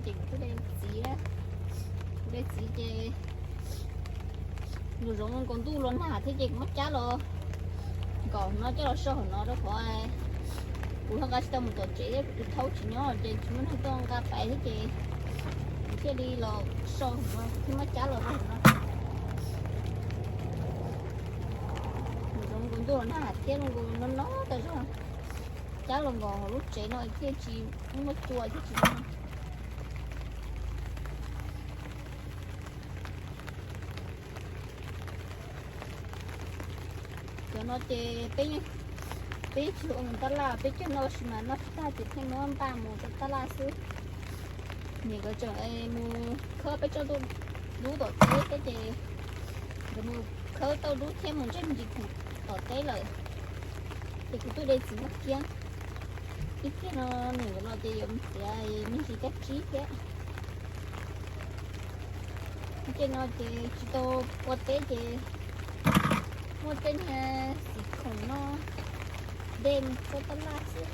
Ces kuv tuaj de txiv, de txiv ces nws zoov nkaus ntuj los nag thiab ces kuv muab cab los nkaum no coj los so hauv no rau qhov kuv ho nqa tsis tau mus tom tsev thiab kuv tus thaub tsis nyob ces tsis muaj neeg tuaj nqa pais thiab ces kuv thiaj li los so hauv no thiab muab cab los rau hauv no. Nws zoov nkaus ntuj los nag thiab zoo nkaus no no tas zog. Cab los nkaus hauv lub tsev no thiaj tsis muaj cua thiab tsis muaj. Cov no ces peb, peb tsis ua mus tab laj, peb coj noj sis mas noj tsis tag ces pheej muab npaj mus rau tab laj xwb. Niam nkawd tseem mus khawb peb tsob dub tom teb thiab ces nkawd mus khawb tauj dub thiab mus ntsej me ntsis pum tom teb lawm. Ces kuv tuaj de txiv Hmoob Kiab. Ib pliag no nws los ces yuav mus txiav me ntsis kab tsib thiab. Tej no ces tsis tau ua teb ces muaj tej niag xim khoom no de mus rau tab laj xwb.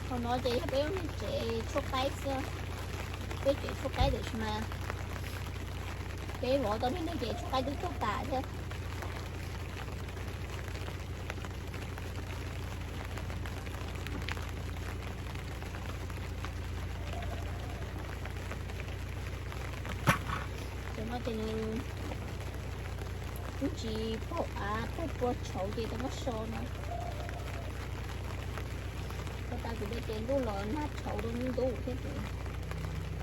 Hauv no ces yog peb lub niag tsev tshuab qaib xwb. Peb tsev tshuab qaib tiam sis mas peb vov tau niag neeg ces tshuab qaib twb tuag tas thiab. Cov no ces nws twb tsis paug av paug pua tshauv ces tau muab so no. Tau tas kuv de ces ntuj los nag tshauv rau ntub thiab ces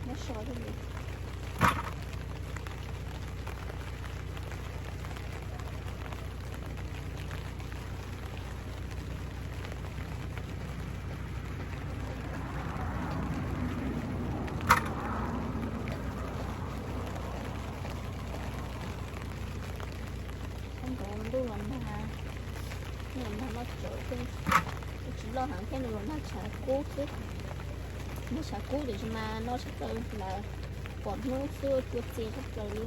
muab so thiab li. Ntuj los nag, ntuj los nag noj tsawv, tsis loj heev thiab nws los nag tshav kub xwb. Nag tshav kub tiam sis mas no sab plaws lawm, pom hnub xwb cua txias sab plaws li.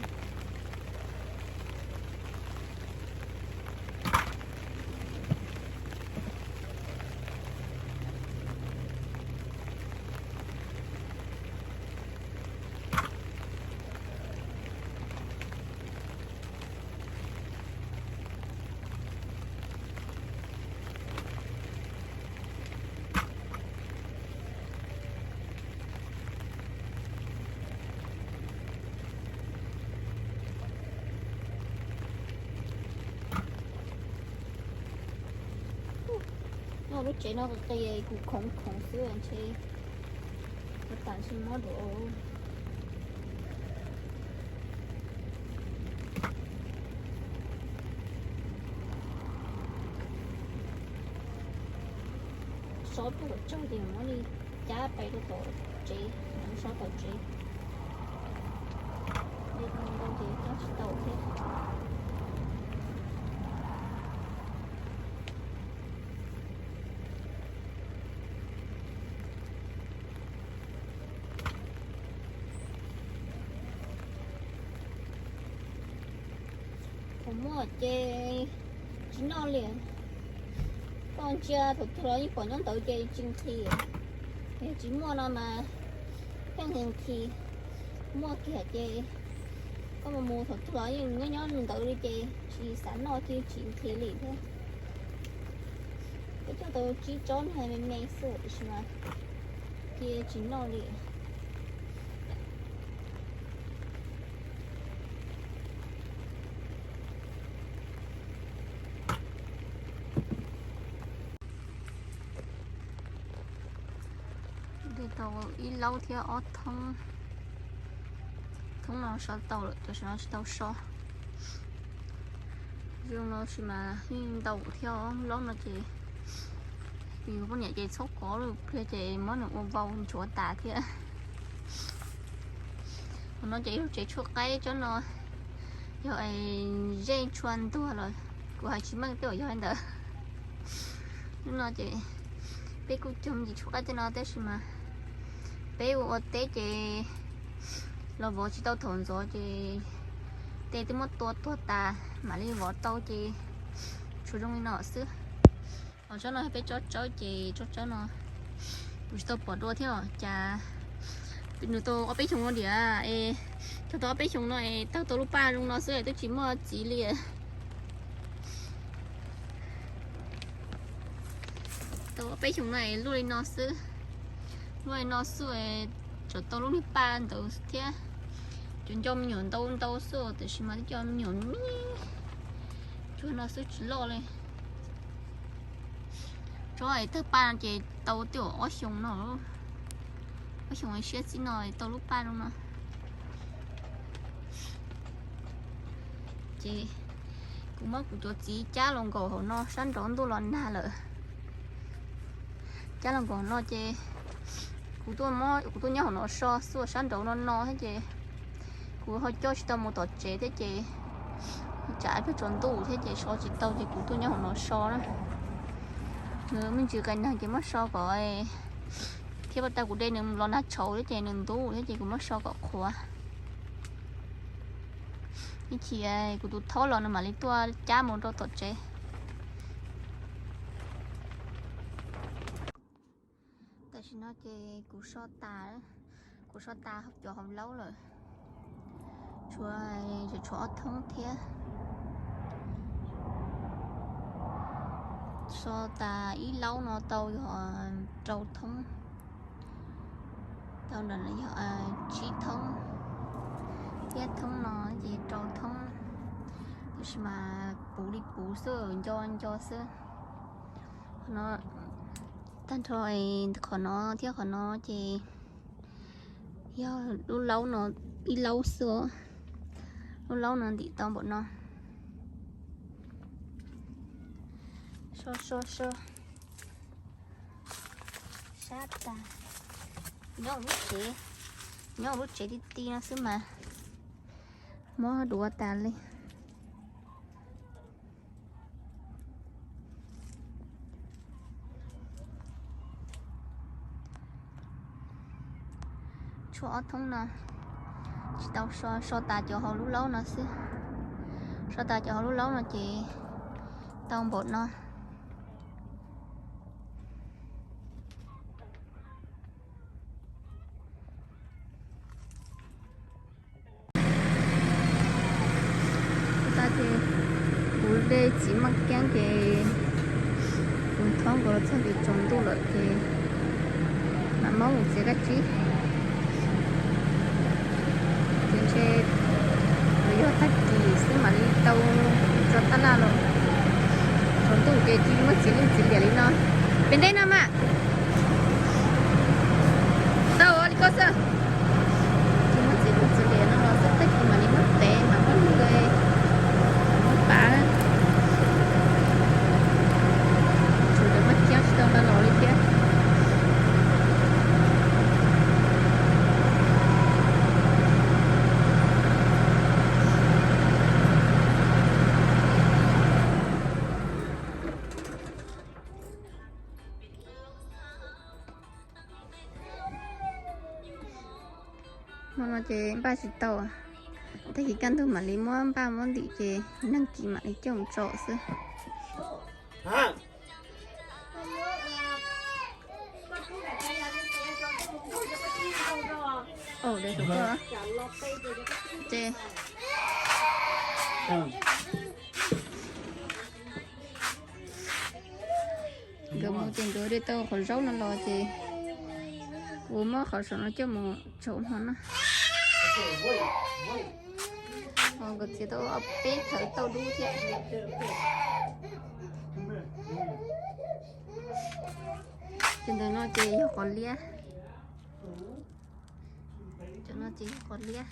Nyob lub tsev no qis qis kuv khoov khoov xwb ntshe, tam sim mob dua. Sob tuaj kom tsawg ces muab li cab pais rau tom tsev, sob tom tsev. Dej tau ntau ces cab tsis tau thiab. Thaum muaj ces tsis noj li. Koj ntsia thaum twg los yeej pom nyob ntawd ces tsis nqhis. Yog tsis muaj no mas pheej nqhis. Muaj kiag ces koj mus mus thaum twg los yeej nyob nyob ntawd li ces tsis xav noj ces tsis nqhis li thiab. Peb coj tau tsib tsob niag me me xwb tiam sis mas cia tsis noj li. De tau ib laub thiab ob thoob. Thoob no so tau lawm, cov saum no tsis tau so. Zoo no sis mas yeej ntau thiab, laub no ces yus poj niam ces txhob kov lawm, pliag ces muab nws ua vau nchuav tas thiab. Qhov no ces ib lub tsev tshuaj qaib tsob no, yog zej tshua ntuag los kuv hais tsis meej tej zaum yog li ntawd. Hnub no ces peb kuj cog me ntsis tshuaj qaib tej no tab sis mas peb ua ua teb ces los vov tsis tau thaum ntxov ces Tes twb muab tua tuag tas, mam li vov tau ces tshuav zoo li no xwb. Ho tsob no peb tsob tsawb ces tsob tsawb no kuv tsis tau pom dua thiab os. Cas nws tau ob peb xyoos no diam es, cog tau ob peb xyoos no es tawg tau lub paj zoo no xwb, twb tsis muaj txiv li. Tau ob peb xyoos no es luaj li no xwb, luaj li no xwb, tseem tau lub niag paj ntawd thiab. Cov nco me nyuam ntau ntau xwb tiam sis mas twb cov me nyuam me, cuag no xwb tsis loj li. Tsob es tawg paj ces tau twb ob xyoos no, ob xyoos siab txij no tau lub paj zoo no. Ces kuv muab kuv cov txiv cab los nkaum hauv no, sab nraud ntuj los nag lawm. Cab los nkaum no ces kuv tuaj, kuv tuaj nyob hauv no so xwb, sab nraud no no thiab ces kuv ho coj tsis tau mus tom tsev thiab ces tsam ib pliag tsaus ntuj thiab ces so tsis tau ces kuv tuaj nyob hauv no so na. Nws me ntsis qis nag ces muab so kom, thiab pas tag kuv de nws los nag tshauv thiab ces nws ntub thiab ces kuv muab so kom qhuav. Ib chim kuv tus thaub los nws mam li tuaj cab mus rau tom tsev. Tam sim no ces kuv so tas, kuv so tas cov hauv laub lawm, tshuav, tshuav ob thoob thiab. So tas ib laub no tau yog rau thoob, tau nram no yog tsib thoob, thiab thoob no ces rau thoob, tiam sis mas puv li puv xwb, nco nco xwb. Qhov no, tag nrho qhov no thiab qhov no ces yog lub laub no ib laub xwb, lub laub no ntim tau npaum no. So so so, sab tas, nyob lub tsev, nyob lub tsev ti ti no xwb mas mob duav tas li. Tshuav ob thoob no, tsis tau so, so tas cov hauv lub laub no xwb. So tas cov hauv lub laub no ces tau npaum no. Tag ces kuv de txiv maj kiab ces kuv thauj nkaus los txog ces tsaus ntuj lawm ces mam mob mus txiav kab tsib. Ces ntshe yog tag kis xwb mam li tau tso tab laj los. Tsaus ntuj ces tsis muaj txiv lwj txiv liam li no. Pem ntej no mas tau li koj xwb. Tsis muaj txiv lwj txiv liam no los xwb tag kis mam li muab tev mam muab lwj, muab pav. Tshuav cov maj kiab tsis tau nqa los li thiab. Hmo no ces npaj tsis tau, tag kis kaj ntug mam li muab npaj muab ntim ces nag kis mam li coj mus tso xwb. Ces nkawd mus ces nkawd de tau qhov zaub no los ces kuv muab qhov saum no coj mus tsaus hmo na. Ho nkawd txiav tau ob peb thawv tauj dub thiab. Ces ntawm no ces yog qos liab. Cov no ces yog qos liab.